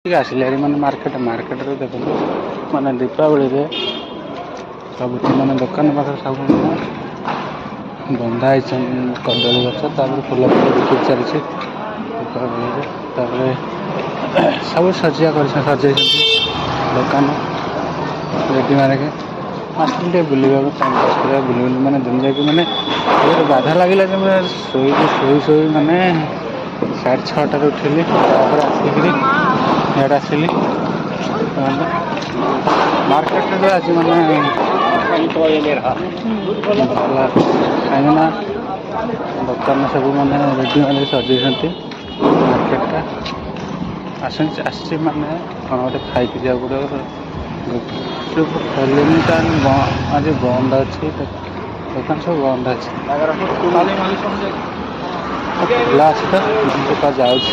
ଟିକେ ଆସିଲେ ହେରି ମାନେ ମାର୍କେଟ। ମାର୍କେଟରେ ଦେଖନ୍ତୁ, ମାନେ ଦୀପାବଳିରେ ସବୁଠି ମାନେ ଦୋକାନ ପାଖରେ ସବୁ ମାନେ ବନ୍ଧା ହେଇଛନ୍ତି କଦଳୀ ଗଛ। ତାପରେ ଫୁଲ ଫୁଲ ବିକ୍ରି ଚାଲିଛି ଦୀପାବଳିରେ। ତାପରେ ସବୁ ସଜିଆ କରିଛନ୍ତି, ସଜେଇଛନ୍ତି ଦୋକାନ ରେଡ଼ି ମାରିକି। ଆସିଥିଲି ଟିକେ ବୁଲିବାକୁ, ଟାଇମ୍ ପାସ୍ କରିବାକୁ। ବୁଲି ବୁଲି ମାନେ ଦିନ ଯାଇକି ମାନେ ଗୋଟେ ବାଧା ଲାଗିଲା ଯେ ମୁଁ ଶୋଇକି ଶୋଇ ଶୋଇ ମାନେ 6:30ରେ ଉଠିଲି। ତାପରେ ଆସିକିରି ଇଆଡ଼େ ଆସିଲି। ମାର୍କେଟରେ ଆଜି ମାନେ ଭଲ, କାହିଁକିନା ଦୋକାନ ସବୁ ମାନେ ରେଡ଼ି ମାରିକି ସଜେଇଛନ୍ତି ମାର୍କେଟଟା। ଆସନ୍ତି, ଆସିଛି ମାନେ କ'ଣ ଗୋଟେ ଖାଇକି ଯିବାକୁ ପଡ଼ିବ। ଗୁପଚୁପ୍ ଖୋଲିନି ତ, ଆଜି ବନ୍ଦ ଅଛି। ଦୋକାନ ସବୁ ବନ୍ଦ ଅଛି, ଖୋଲା ଅଛି ତ। ମୁଁ ଯାଉଛି।